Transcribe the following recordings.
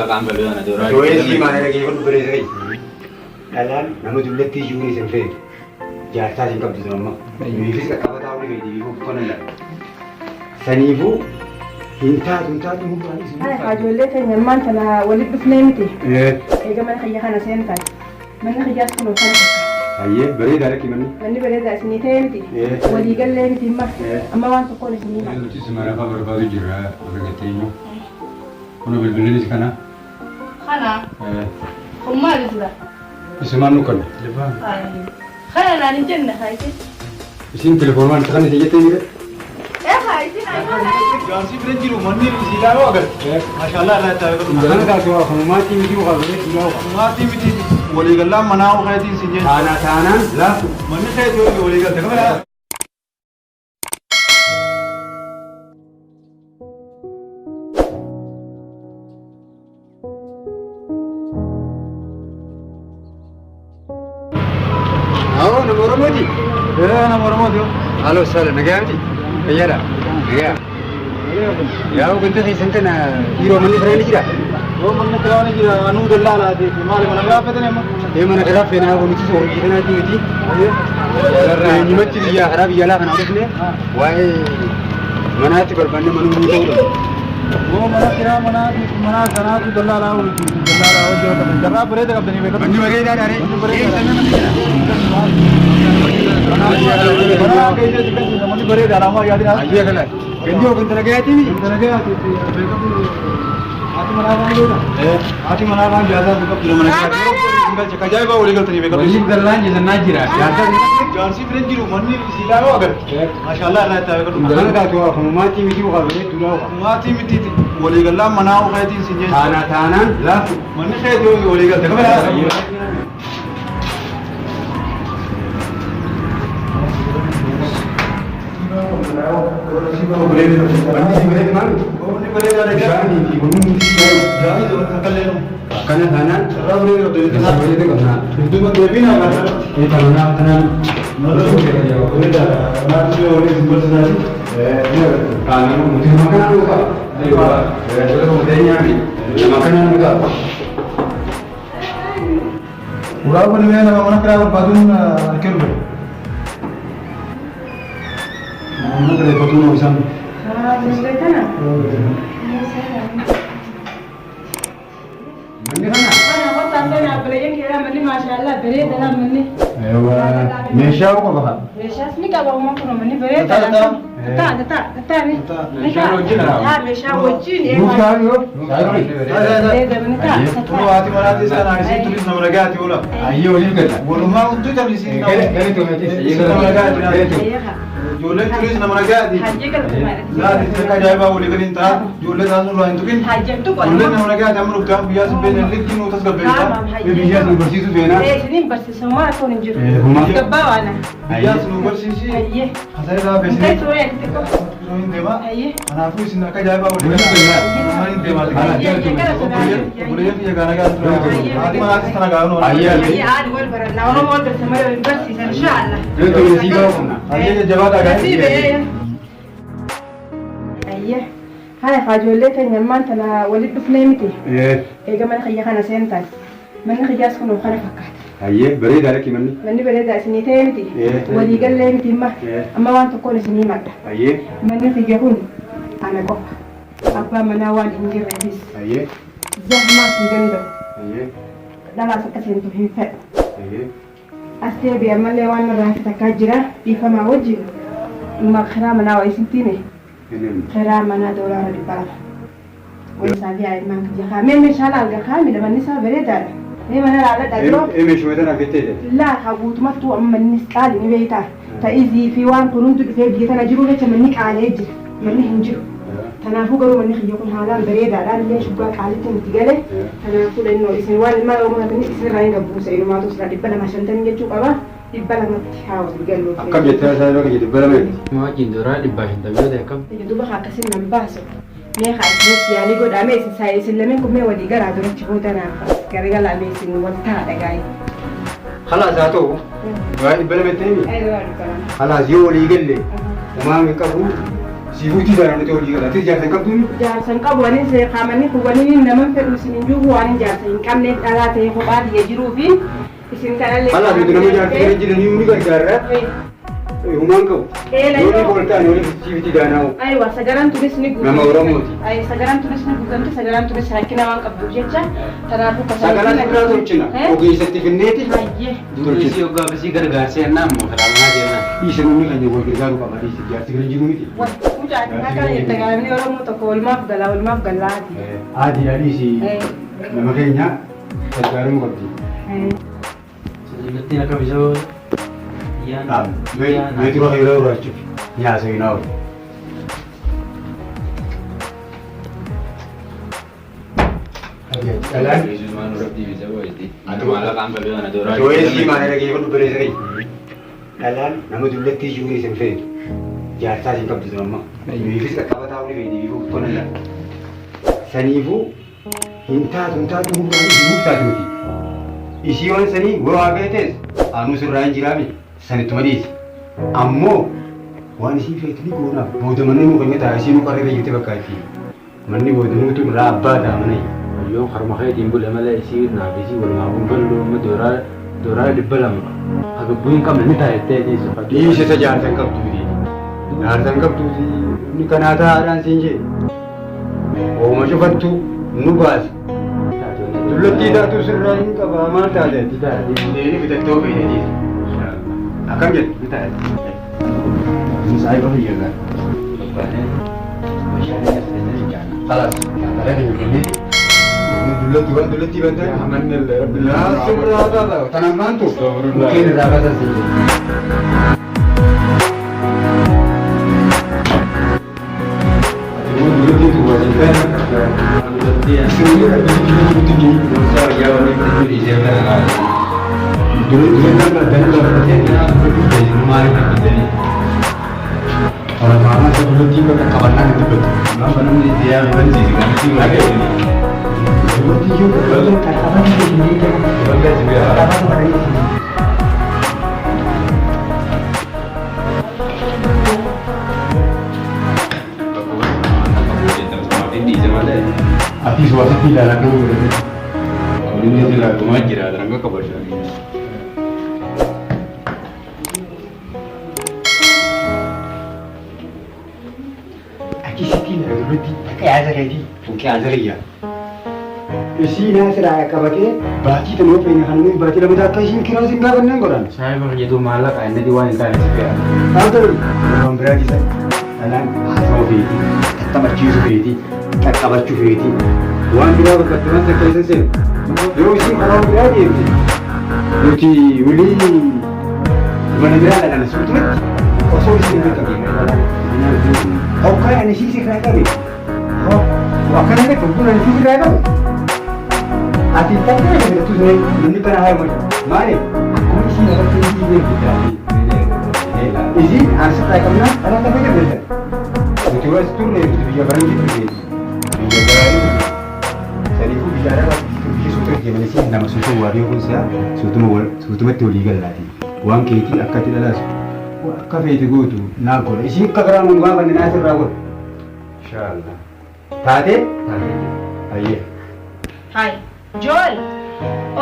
Maqaan baluu ana dooraa. Too'ee maal dhaggeeffadhu bareeda ta'e. Dhalaan nama dullattii iyyuu isin feetu. Jaarsaa isin qabdu sun amma. Nuufis qaqqabataa olii feeti biifuu bukkana laata. Saniifuu hin taatu hin taatu hin taatu isin Haa ijoollee keenya ammaan tana walitti dhufnee miti. Eega mana kiyya kana seentan. Manni kiyyaas kun kana fakkaata. Hayyee bareedaa lakki manni. Manni bareedaa isinii ta'ee miti. Walii gallee miti amma. Amma waan tokkoon isinii hima. Nuti simaraafaa barbaadu jirra argattee immoo. Kun bilbilinis kana. Kana. Kun maali dura? Isumaan nu kenna. Kana naan hin jenne haa isin. Isin telefoonaan itti kan isin jettee jire. Ee haa isin Jaarsi bira jiru manni isii ilaaluu agarre. Maashaallah irraa itti agarru. Kana taatu waa kanumaatii miti waa bareedu waa. Maatii miti waliigallaan manaa keetiin si jechuudha. Taanaa taanaan laafu. Manni keetii waliigalte kamera. Awoo nama Oromooti. Ee nama Oromooti. Halo sala nagaa miti. Fayyaadha. Nagaa. Yaa ganda keessan kana dhiiroo manni firaa ni jira. Yoo manni kiraa ni jira anuu dallaa laatee maali mana biraa fedhan amma. Ee mana kiraa feenaa kun nuti hojii kanaati miti. Eenyumatti biyyaa karaa biyya alaa kanaa dhufne waa'ee manaatti barbaanne manuu nuu ta'uu dha. Yoo mana kiraa manaa mana kanaatu dallaa laa hojii dallaa laa hojii qabdan jarraa bareeda qabdanii beekatu. Manni bareedaa dha ree. Manni bareedaa. Mana keessatti kan manni bareedaadha amma yaadina. Ayyee kana. Gandi hoo ganda nagayaatii miti. Ganda nagayaati beekatu haati manaa waan beeka. Haati manaa waan jaasaa beekatu mana kiraa. Kajaa'ibaa walii galtanii beekatu. Waliif gallaan jisannaa jira. Jaarsaa Jaarsi bira jiru manni isii ilaaluu agarre. Maashaallah irraa itti agarru. Kana taatu waa kanumaatii miti waa bareedu waa. Maatii miti waliigallaan manaa keetiin si jechuudha. Taanaa taanaan laafu. Manni keetii waliigalte kamera. Manni si bareedu maali? Manni bareedaa Bishaanii fi bunni si bareedu. Akkana taanaan bareedu qabna. Dudduuba deebiin agarra. Ee taanaan tanaan. Kaanuu nuti nama kanaan nu qaba. Nama kanaan nu qaba. Uraa kun mee nama mana kiraa barbaaduun harkee dhufe. Mana kireeffatuun isaan. Haa ijoollee kana. Manni kana. Kana qottaa seenaa obboleeyyan keeraa manni maashaallah bareedaadha manni. Meeshaa qaba. Meeshaas ni qaba uumaan kun manni bareedaadha. Tataa tataa tataa ni. Meeshaa wajjin haa. Haa meeshaa wajjin. Nuuf taa'u. Bareeda manni ta'a. Tunu haati manaatis kana isiin turis nama nagaati oola. Ayyee waliif gala. Walumaa hundi kan isiin Gara gara toomatis. nama nagaati. Gara toomatis. Ijoolleen turis nama nagaati. Hayyee galatumaadha. Laati akka ajaa'ibaa walii galiin ta'a. Ijoollee isaan nurraa hin tuqin. Hayyee tuqu. Ijoolleen nama nagaati amma dhuftaan guyyaa sin beekne likki nuu tasgabbeessa. Biyyaas nu barsiisuu feenaa. Ee isiniin barsiisummaa rakkoon hin jiru. Homaa. Gabbaa waana. Biyyaas nu barsiisi. Hayyee. Hasaa irraa Intay beeksisee. suuree ati xiqqoo. Hin deema. Hayyee. Kanaafuu isin akka ajaa'ibaa walii galaa. Mana hin deemaa. Obboleeyyan kiyya gaana gaana tura. Haati manaatis tana gaana. Ayyee. Hayyee haadhi wal barannaa Oromoo wal barsiisa malee wal barsiisan inshaallah. Gara toomatisii gaafa qonna. Hayyee jajjabaadhaa Nasii gaana. bee. Hayyee. Haa haa ijoollee keenya ammaan tana walitti dhufnee miti. Eega mana kiyya kana seentan. Manni kiyyaas kun kana fakkaata. Ayyee bareedaa lakki manni. Manni bareedaa isinii ta'ee miti. Walii gallee miti amma. Amma waan tokkoon isinii himadha. Ayyee. Manni kiyya kun ana qofa. Abbaan manaa waan hin jirreefis. Ayyee. Zahmaas hin danda'u. Ayyee. Dhalaas akka seentu hin fedhu. Ayyee. As deebi'e ammallee waan narraa hafe takkaa jira. Dhiifamaa wajjin. Kiraa manaa waa isin tiime. Kiraa manaa $200. Walisaa fi ilmaan kiyya kaa. Mee meeshaa laal kaa mila manni isaa bareedaadha. Mee mana laaladha jiroo. Ee meeshuma tana argattee jette. Laa kaa guutumattuu amma mannis qaali ni beektaa. Ta'izii fi waan kun hundi dhufee biyya tana jiru jecha manni qaalee jira. Manni hin jiru. Kanaafuu garuu manni kiyya kun haalaan bareedaadha. Illee shuggaa qaalitti nuti gale. Kanaafuu lennoo isin waan ilmaan Oromoo taatanii isin irraa hin gabbuusa. Ilumaatu silaa 250 jechuu qaba. 200tti haa walii gallu. Akkam jettee isaa yeroo kiyya 200 jetti. Wajjin dooraa 150 yoo ta'e akkam? Duuba haa akkasiin nan baasu. Mee haa isinis yaalii godhaa mee isin saa isin lameen kun mee walii garaa durachi booda naaf as garagalaa mee isin wal ta'a dhagaayee. Khalaas haa ta'u. Waa 200 jettee mi? Ay waa 200. Khalaas yoo walii galle homaa hin qabu. Sifuutii daanaa nuti olii gala. Ati jaarsa hin qabdu? Jaarsa hin qabu anis qaamanni kun waliin nama fedhu isin hin jiru waan jaarsa hin qabne dhalaa ta'e kophaa biyya jiruu fi isin kanallee. Kalaaf nuti nama jaarsa kana jiranii ni gargaarra. Humaan qabu. Eela Yoo yoo. ni koltaan olii sifuutii daanaa. Aywa sagalaan tunis ni guutamti. Nama Oromooti. Ay sagalaan tunis ni guutamti sagalaan tunis rakkina waan qabduuf jecha kanaafuu Sagalaan irraa tolchina. Ogeessatti finneeti. Hayyee. Durii isii hoggaa ofisii gargaarsee ennaa immoo karaa manaa deemaa. Dhiisa namni keenya wal gargaaruu qaba. Dhiisa jaarsi kana jiru miti. Mucaa akka jette gaafni Oromoo tokko walumaaf gala walumaaf galaati. Aadiidha dhiisi nama keenya gargaaramuu qabdi. Dubartiin akka bisoo yaan Meetira yeroo barbaachisu nyaasa hin hawu. Dhalaan Tooyesii maal dhaggeeffadhu bareessa kee. Dhalaan nama dullattii jiru isin feetu. Jaarsaa isin qabdu sun amma. Nuufis qaqqabataa olii feeti biifuu kuttoo nan Saniifuu hin taatu hin taatu humnaan isin taatu miti. Isii waan sanii yoo haa feetes anuu sirraa hin jiraami sanittuma dhiisi. Ammoo waan isii feetu ni goonaaf booda manni nu keenya ta'a isii nu qarree fayyite bakka itti. Manni booda nuutu irraa abbaa ta'a mana. Yoo harma keetiin bule malee isii naaf isii walumaa kun bal'oo amma dooraa 200 haga bu'ii hin qabne ni taa'ettee dhiisu. Dhiisi isa jaarsa hin qabduuti. Jaarsa hin qabduuti. Inni kanaa taa'aadhaan siin jee. Ooma cufattu nu baasa. Dullattii taatu sirraa hin qaba maal taate? Deeni bitattoo feene dhiisi. Akkam jettu? Ni taa'e. Saayiba fayyadaan. خلاص دلوقتي وين دلوقتي بدل عملنا اللي رب لا صبر هذا تنمنتو ممكن الرابطه Ati suasana tidak ada Akkasitti na duratti akka yaasa keetii fuuqee yaasa Isii naasirraa qabatee baatii tanuu feene kan nuyi baatii lama akka isiin kiraa siin gaafanneen godhan. Saayiba fayyaduu maallaqa inni waan hin taane si fe'a. Haa ta'u waan biraa dhiisan dhalaan haasawaa feetii, tattaphachiisuu feetii, qaqqabachuu feetii waan biraa barbaadde waan takka isin seenu. Yoo isiin karaa biraa deemte nuti walii mana biraa dhalan suutumatti osoo isiin hin qaqqabne. Hokkaan ani isii sirraa qabe. Akkana ta'e hokkaan ani isii sirraa qabe. Ati takka jedhu sun namni kana haa himu. Maali? Akkuma isii irratti isii beektu. Isii asirraa qabnaa dhala takka jedhu. Nuti was turre biyya faranjii turre. Biyya gaarii turre. Saniifuu biyya arabaa biyya suuta deeman isii nama suuta waa beekuun isaa suutumatti walii gallaati. Waan keetii akka itti dhalaasu akka feete gootu naa godha. Isii akka biraa nun gaafanne naa sirraa godha. Inshaallah. Taatee? Ayyee. Hai. Joel.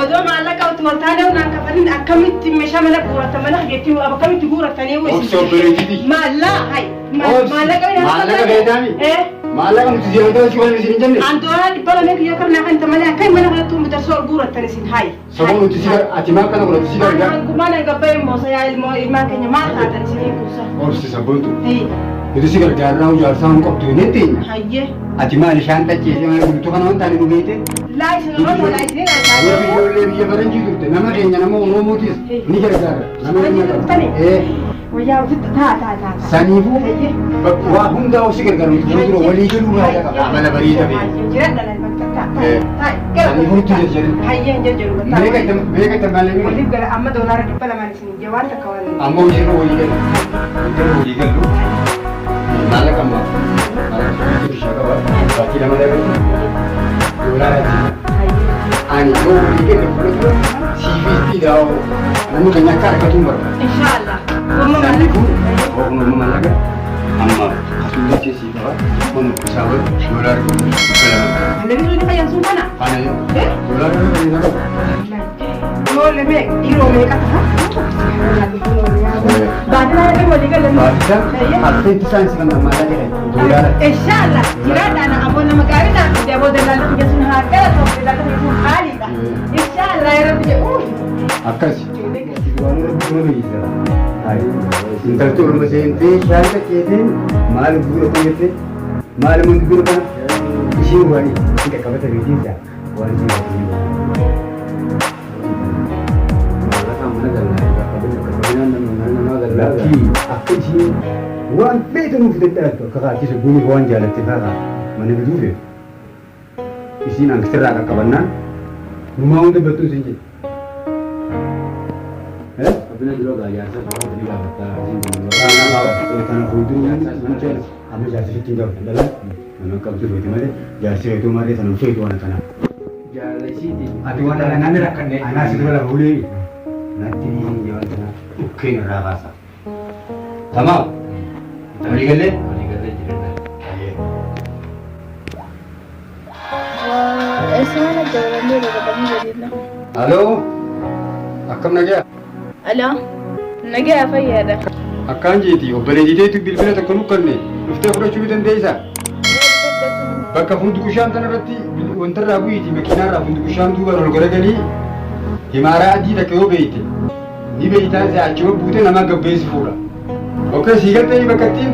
Odoo maallaqa utuu wal taanee naan kafalin akkamitti meeshaa mana guuratan mana jettee akkamitti guuratanii Obsi obboleettiiti. Maallaa hai. Obsi. Maallaqa Maallaqa feetaami? Maallaqa nuti siyaasa si waan isin hin jenne. An dooraa 200 kiyyoo karnaa kan malee akka mana kanatti uumu darsoo ol guuratan isin hai. Sababa nuti si ati maal kana godhatu si gargaara. Hangumaan hanga moosa yaa ilmoo ilmaan keenya maal taatan isiniin kuusa. Obsi sabboontu. Nuti si gargaarraa ijaarsaa hin qabdu hin teenya. Hayyee. Ati maal ishaan tacheessee maal guutuu kana waan taane nu beekte. Laa isin oromoo laa isiniin Warri alkaaduu. ijoollee biyya faranjii turte nama keenya nama Oromootis ni gargaara. Nama Faranjii turtani? Wayyaa ofitti taa taa taa. Saniifuu waa hundaa of si gargaaru nuti yeroo dura walii galuu haala qaba. Amala bareeda beeku. Jiradha laa bakka taa taa. Saniifuu nuti jajjabe. Hayyee hin jajjaru. Meeqa itti maallaqni? Waliif gara amma doolaara 200 isin ijja waan takka waan. Amma hojiirra walii galu. Hojiirra walii galu. Maallaqa amma. Maallaqa bishaan qaba. Baatii lama irratti doolaara itti. Ani yoo walii galle fuula dura siifiitti daawoo namni keenya akka argatu hin barbaadu. Inshaallah. Saniifuu oogummaa maallaqa amma Sun jecha sii qaba. Kun isaa wal $200. Mallaqni sun fayyan sun kana. Kana yoo. $200. Ijoollee meeqa dhiiroo meeqa ta'a? Baadiyyaa irra walii galan. Baatisa affeetti saayinsii kan ammaa jedhan doolaara. Inshallah jiraadhaan aboo nama gaarii naan fide aboo dallaalli kiyya sun haa galatu dallaalli kiyya sun qaaliidha. Inshallah yeroo biyya Akkas. Waan irratti nama beeksisa. Intalti orma seentee shaayii qaceetee maal guura kun jettee maal immoo guura kana isheen waan itti qaqqabata beeksiisa waan isheen waan Lakkii akka isheen waan feete nuuf dadhaabdu akka kaachisa guuniif waan jaalatte fa'aa mana bituu feetu. Isiin hanqisirraa qaqqabannaan numaa hunda battuu isin jedhe. Kana fuuldura amma jaarsi sitti hin gaafatan dhalaan nama qabdu feeti malee jaarsi feetuu malee sana feetu waan akkanaa. Ati waan anaan rakkanne anaa si dura lafa ulee natti ni waan kana dhukkeen irraa kaasa. Tamaam. Walii galee? Walii galee jireenya. Isaan dabalanii dabalanii jedhina. Aloo akkam nagaa? Aloo nagaa fayyaadha. Akkaan jeeti obboleettii bilbila tokko nu kanne dhuftee fudhachuu ni dandeessaa? Bakka funduqushaan tana irratti wanta irraa bu'iiti makiinaa irraa funduqushaan duubaan ol garagalii himaaraa adii takka yoo beeyte ni beeytaa isa achuma buute nama gabbeessi fuudha. Okay sii galtee bakka ittiin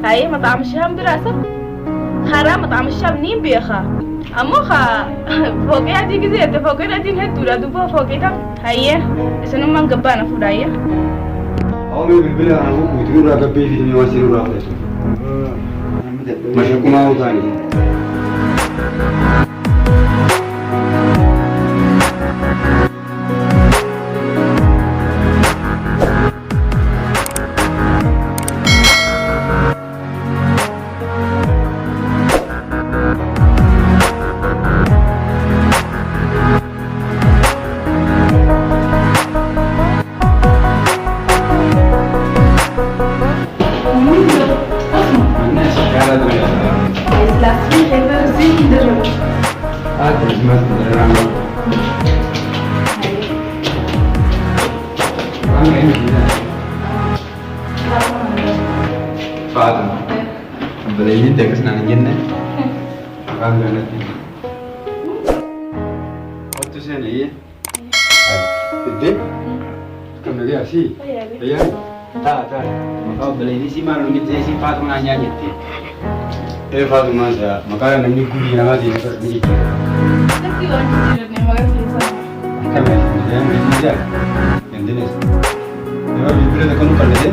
Haye مطعم الشام دراسة خرا مطعم الشام نين بيخا أمو خا فوقي هدي كذا فوقي هدي هدورا دوبا فوقي تام هيا إسنو من قبانا فورايا Awwamee bilbila kana buuti nurraa gabbeessi ni waan si nurraa fudhatu. Mashakumaa utaanii. Faatuma. Obboleeyyiin ta'e akkas naan hin jenne. Afaan gaanatti. Qottu seenee. Iddee. Akkam nagaa asii. Fayyaa. Taa taa. Maqaa obboleettii sii maal nuti sii Faatuma naan nyaa jette. Ee Faatumaan isaa maqaa namni gurii namaa ta'e ni jijjiira. Lakki waan jijjiiranne maqaa keessaa. Akkam jedhamu jijjiira. Dandenes. Yeroo bilbila tokko nu qallatee.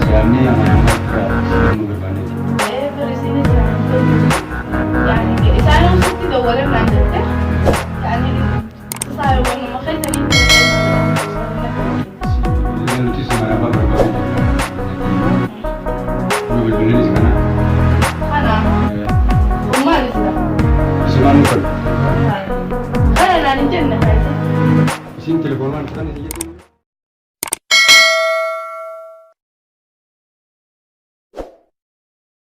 Siyaamnee amanamummaa irraa nu barbaanneeti. يعني إسانو ستي دولة من عندك يعني صار وانا ما خيتني Nuti si mana barbaanne. Nu bilbilis kana. أنا وما لسه Isumaan nu qallu. أنا أنا جنة هاي Isin telefoonaan kan isin jettu.